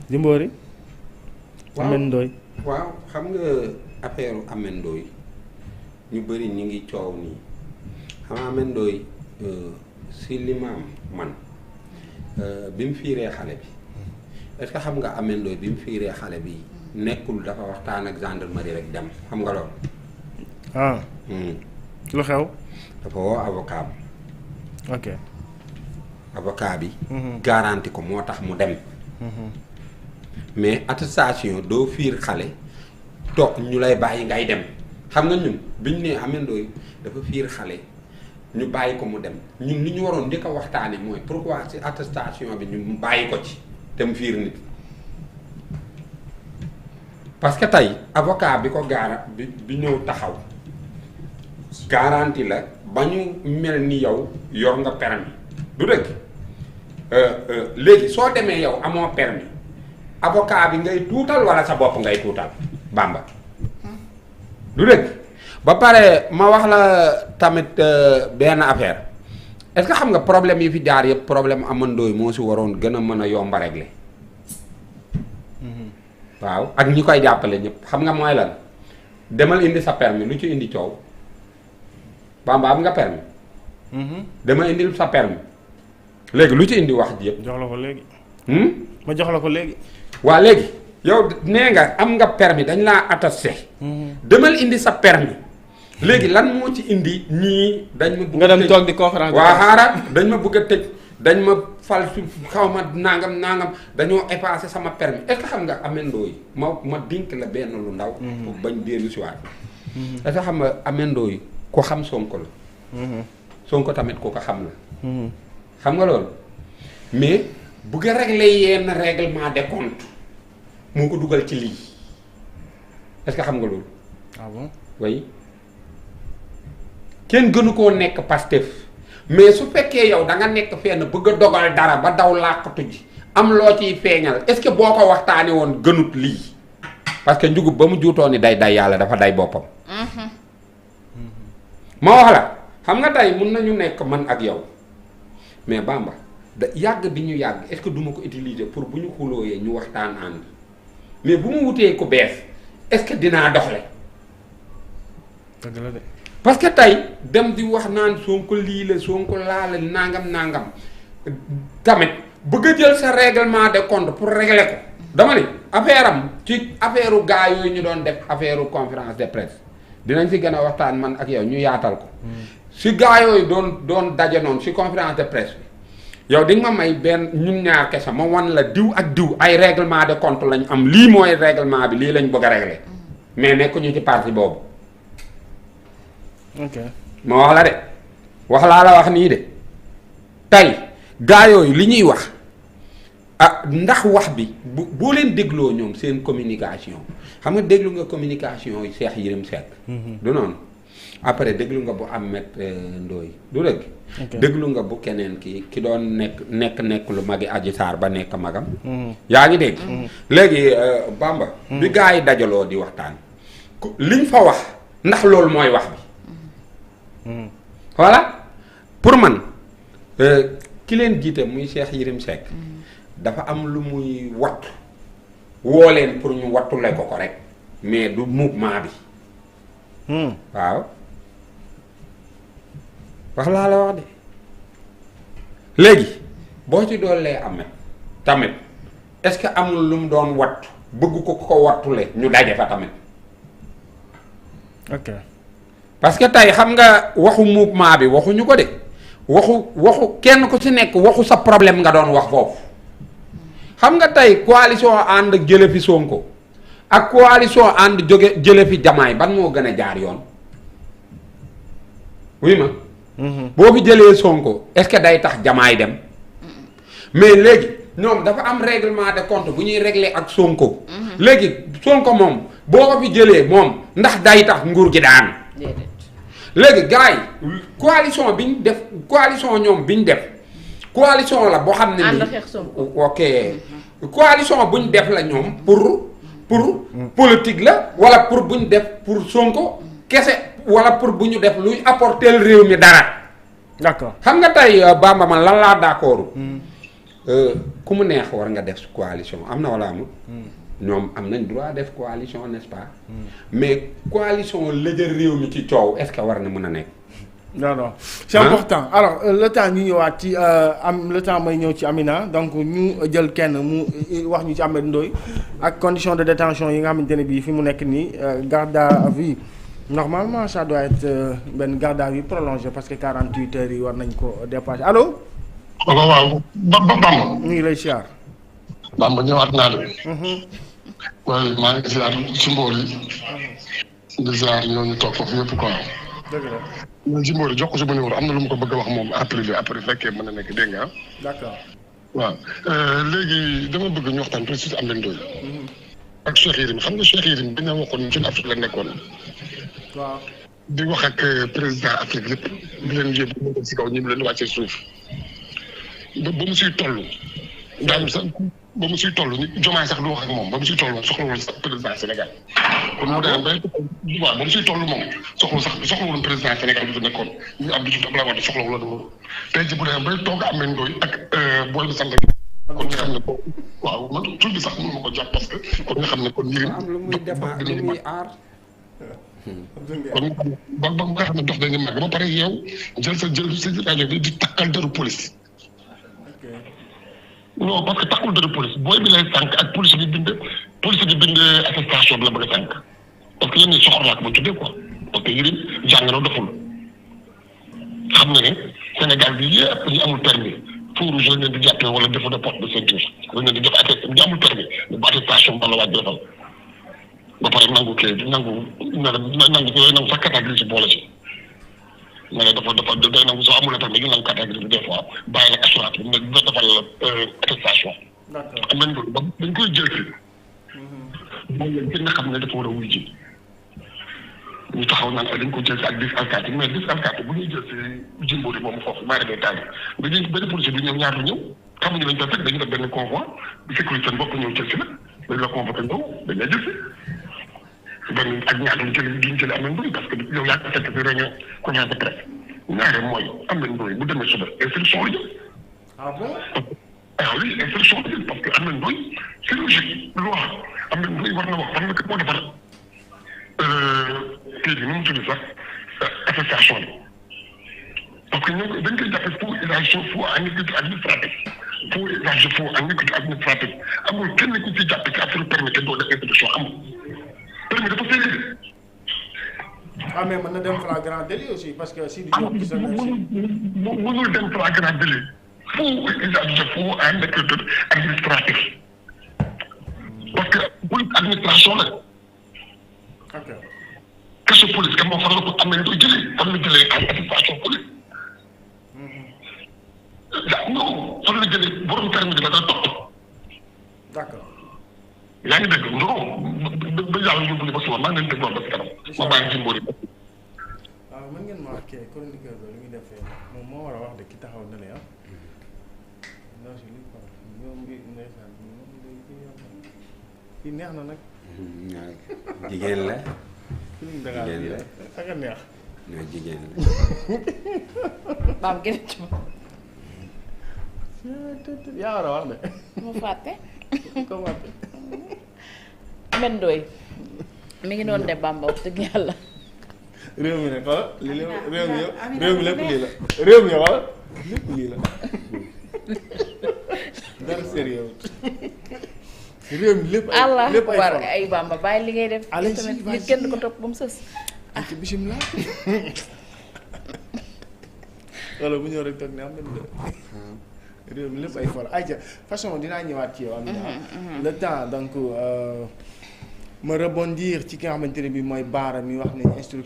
Jimbori. waaw Ameth Ndoye. waaw xam nga affaire Ameth Ndoye ñu bëri ñu ngi coow nii xam nga Ameth Ndoye si li ma am man bi mu fiiree xale bi est-ce que xam nga Ameth Ndoye bi mu fiiree xale bi nekkul dafa waxtaan ak gendarmerie rek dem xam nga loolu. ah. lu xew. dafa woo avocat bi. ok. avocat bi. garanti ko moo tax mu dem. mais attestation doo fiir xale toog ñu lay bàyyi ngay dem xam nga ñun biñ ne Ameth Ndoye dafa fiir xale ñu bàyyi ko mu dem ñun li ñu waroon di ko waxtaane mooy pourquoi ci attestation bi ñu bàyyi ko ci te mu fiir nit parce que tey avocat bi ko bi ñëw taxaw garanti la ba ñu mel ni yow yor nga permis du dëgg léegi soo demee yow amoo permis avocat bi ngay tuutal wala sa bopp ngay tuutal Bamba du dëgg ba pare ma wax la tamit benn affaire est-ce que xam nga problème yi fi jaar yëpp problème Ameth Ndoye moo si waroon gën a mën a yomb a régler waaw ak ñi koy jàppale ñëpp xam nga mooy lan demal indi sa permis lu ci indi coow Bamba am nga permis demal indil sa permis léegi lu ci indi wax ji yëpp. jox la ko léegi. ma jox la ko léegi. waa léegi yow nee nga am nga permis dañ laa attesté. demal indi sa permis léegi lan moo ci indi ñii dañ ma. bëgg nga dem toog di conférence. waa xaaral dañ ma bëgg a tëj dañ ma fal su xaw ma nangam dañoo effacé sama permis est-ce que xam nga Ameth Ndoye ma dink la benn lu ndaw. pour bañ dellu si waat. est-ce que xam nga Ameth Ndoye ku xam Sonko la. Sonko tamit ku ko xam la. xam nga loolu mais bugg a régler yenn règlement des comptes moo ko dugal ci lii est-ce que xam nga loolu. ah bon oui kenn gënu koo nekk Pastef mais su fekkee yow da nga nekk fenn bëgg a dogal dara ba daw làqatu ji am loo ciy feeñal est-ce que boo ko waxtaanee woon gënut lii parce que njugub ba mu juutoo ni day yàlla dafa day boppam. ma wax la xam nga tey mun nañu nekk man ak yow. mais Bamba da yàgg bi ñu yàgg est-ce que duma ko utiliser pour bu ñu xulooyee ñu waxtaan ànd mais bu mu wutee ku bees est-ce que dinaa doxle dëgg la de. parce que tey dem di wax naan Sonko lii la Sonko laa la nangam tamit bëgg a jël sa règlement de compte pour régler ko dama ne affaire am ci affaire u gars yooyu ñu doon def affaire u conférence de presse dinañ si gën a waxtaan man ak yow ñu yaatal ko si gars yooyu doon daje noonu si conférence de presse bi yow di nga ma may benn ñun ñaar kese ma wan la diw ak diw ay règlement de compte lañ am lii mooy règlement bi lii lañ bëgg a régler mais nekkuñu ci parti boobu. ok ma wax la de wax laa la wax nii de tey gars yooyu li ñuy wax ah ndax wax bi boo leen dégloo ñoom seen communication xam nga déglu nga communication yi Cheikh Yérim Seck. du noonu. après déglu nga bu Ameth Ndoye du dëgg. déglu nga bu keneen ki doon nekk lu magi Adji Sarr ba nekk magam. yaa ngi dégg. léegi Bamba. bi gars yi dajaloo di waxtaan. liñ fa wax ndax loolu mooy wax bi. voilà pour man ki leen jiite muy Cheikh Yérim Seck. dafa am lu muy wattu woo leen pour ñu wattule ko rek mais du mouvement bi. waaw. wax laa la wax de léegi boo ci doolee Ameth tamit est-ce que amul lu mu doon wattu bëgg ko wattule ñu daje fa tamit. ok parce que tey xam nga waxu mouvement bi waxuñu ko de waxu kenn ku ci nekk waxu sa problème nga doon wax foofu xam nga tey coalition ànd jële fi Sonko ak coalition ànd jële fi Diomaye ban moo gën a jaar yoon oui ma. boo fi jëlee Sonko est-ce que day tax Diomaye dem mais léegi ñoom dafa am règlement de compte bu ñuy régler ak Sonko. léegi Sonko moom boo ko fi jëlee moom ndax day tax nguur gi daan. léegi gars yi coalition bi ñu def coalition ñoom bi ñu def coalition la boo xam ne nii ok coalition bu ñu def la ñoom pour politique la wala pour bu ñu def pour Sonko kese. wala pour bu ñu def luy apporter réew mi dara. d'accord xam nga tey Bamba man lan laa d'accord. ku mu neex war nga def coalition am na wala amul. ñoom am nañ droit def coalition n'est-ce pas. mais coalition lëjël réew mi ci coow est-ce que war na mën a nekk. non c'est important alors le temps ñu ñëwaat ci le temps may ñëw ci Amina donc ñu jël kenn mu wax ñu ci Ameth Ndoye ak condition de détention yi nga xamante ne bii fi mu nekk nii garde à vue normalement ça doit être benn garde à vue prolongé parce que 48 heures yi war nañ ko dépasser allo. waaw Bamba. ñu ngi lay siyaar. Bamba ñëwaat naa de. waaye maa ngi siyaar ci mboor yi. di siyaar ñooñu toog foofu yëpp quoi. dëgg la. ñooñu ci mboor yi jox ko sama numéro am na lu mu ko bëgg a wax moom après fekkee mën na nekk dégg nga. d'accord. waaw léegi dama bëgg ñu waxtaan précis Ameth Ndoye. ak Cheikh Yérim xam nga Cheikh Yérim bi nga waxoon Jeune Afrique la nekkoon. waaw. di wax ak président Afrique yëpp di leen yóbbu si kaw ñi mu leen wàccee suuf. ba mu siy toll. daanaka sax ba mu siy toll ni Diomaye sax du wax ak moom ba mu siy toll soxlawul sax président Sénégal. kon mu demee ba waaw ba mu siy toll moom soxlawul président Sénégal bi fi nekkoon ñu Abdou Diouf Abdoulaye Wade soxlawul woon tey jii bu demee bay toog Ameth Ndoye ak booy bi sant kon nga xam ne ko waaw man tur bi sax mënu ma ko jàpp parce que kon nga xam ne kon Yérim am lu muy defar lu muy aar. kon ba nga xam ne dox dañuy màgg ba pare yow jël sa rajo bi di takkal deru police. non parce que takkul dara police booy bi lay sànq ak police bi bind attestation bi la bëgg a sànq parce que yéen ñi soxor laa ko ba tuddee quoi parce que Yérim jàng na doful xam na ne Sénégal bi yëpp ñu amul permis feu rouge lañ leen di jàppee wala défaut de porte de ceinture lañ leen di def attestation ñu amul permis ba attestation ba la waaj defal ba pare nangu kii nangu sax carte grise boole ci mais dafa day nangu soo amulee permis ñu nangu carte grise bi des fois bàyyi la assurance bi ne defal attestation. d'accord am nañ ko ba dañ koy jël si. mooy yéen ki nga xam ne dafa war a wuy ji ñu taxaw naan dañ ko jël si ak 10 alkaati mais 10 alkaati bu ñuy jël si Jimbori moomu foofu maa ngi lay taal benn policier bi ñoom ñaar la ñëw xamuñu lañ koy fekk dañu def benn convoi bi sécurité seen bopp ñëw jël si la dañ la convoqué ñëw dañ lay jël si benn ak ñaar duñ jël Ameth Ndoye parce que yow yaa ngi fekk si réunion conférence de presse ñaare mooy Ameth Ndoye bu demee suba instruction la jël. ah bon. ah oui instruction la jël parce que Ameth Ndoye c'est logique loi Ameth Ndoye war na wax xam nga kat moo defar kii bi nu mu tudd sax attestation bi parce que ñoom dañ koy jàppee pour usage faux en écriture administrative pour usage faux en écriture administrative amul kenn ku ci jàpp ci affaire permis te doo def instruction amul permis dafa sérieux. ah mais mën na dem flagrant délit aussi parce que si. mënul dem flagrant délit faux usage faux en écriture administrative parce que police administration la. ok. kaso police kan moo faral ko Ameth Ndoye jëlee fan la jëlee ay attestation police. non fan la jëlee borom permis bi da koy topp. d'accord. yaa ngi dégg non ba yàlla yóbbu ba suba maa ngi leen déggoon ba si kanam. ma bàyyi ci Jimbori. waaw mën ngeen marqué chroniqueur bi lu muy defee moom moo war a wax de ki taxaw na ne ah. non je lui parle ñoom bi ndeysaan kii neex na nag. jigéen la. jigéen la ak a neex. ñoo jigéen la. baam gën ci ma. yaa war a wax de. mu fàtte. comment. Ameth Ndoye mi ngi doon de Bamba wax dëgg yàlla. réew mi ne xoolal lii la réew mi lépp lii la réew mi xoolal lépp lii la dara sérieux réew mi lépp ay Allah lépp ay war fan. ay Bamba bàyyi li ngay def. Allez-y, tamit vas-y. nit kenn du ko topp ba mu sës. ci bisimilah. wala bu ñëw rek toog ne am nañu réew mi lépp ay fol ayca façon dinaa ñëwaat ci yow. Amina le temps donc ma rebondir ci ki nga xamante ne bii mooy Baara mi wax nañ instruction.